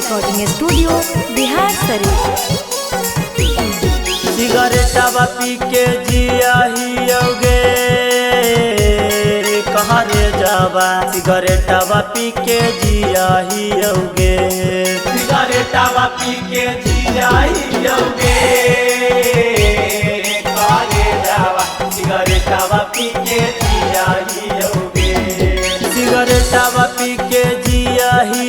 Recording studio Bihar Sharif. सिगरेटवा P के जिया ही कहाँ रे जावा, सिगरेटवा पी के जिया ही सिगरेटवा पी के जिया ही कहाँ रे जावा, सिगरेटवा पी के जिया ही सिगरेटवा पी के जिया ही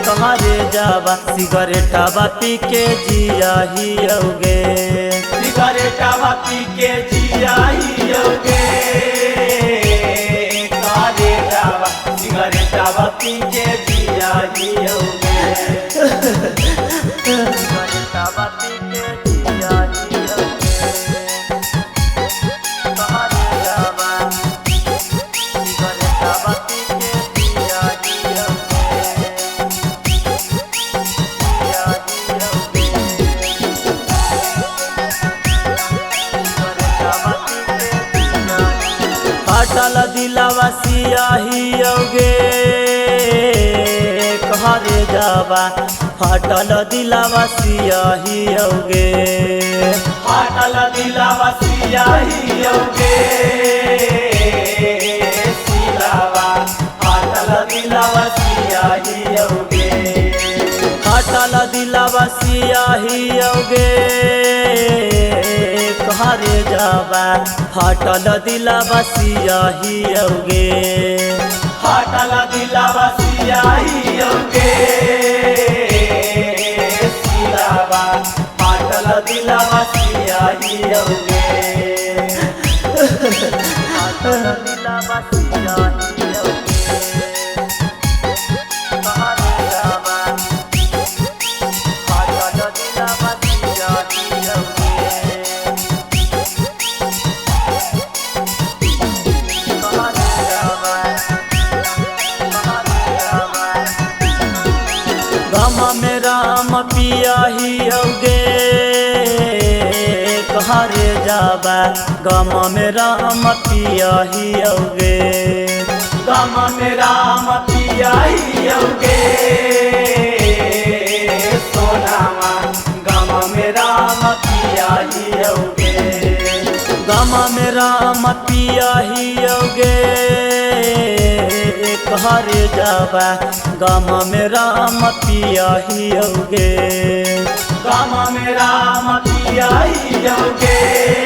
कहाँ रे जावा, सिगरेटवा पी के जिया ही सिगरेटवा पी के जिया ही कहाँ रे जावा, सिगरेटवा पी के जिया ही सिगरेटवा पी के जिया ही कहाँ रे जावा, सिगरेटवा पी के जिया ही। फाटल दिलावा सियाही गे कहाँ रे जावा, फाटल दिलावा सियाही गे फाटल दिलावा सियाही गे सिलावा, फाटल दिलावा सियाही गे फाटल दिलावा सियाही गे कहाँ रे जावा, फाटल दिलावा सियाही गे फाटल दिलावा सियाही गे सिलावा, फाटल दिलावा सियाही गे फाटल दिलावा सियाही कहाँ रे जावा, फाटल दिलावा सियाही। गम में राम पिया ही गे कहाँ रे जावा, गम में राम पिया ही गे गम में राम पिया ही गे सोनामा, गम में राम पिया ही गे गम में राम पिया ही गे कहाँ रे जावा, गम में राम पिया ही गे गम में राम पिया ही गे।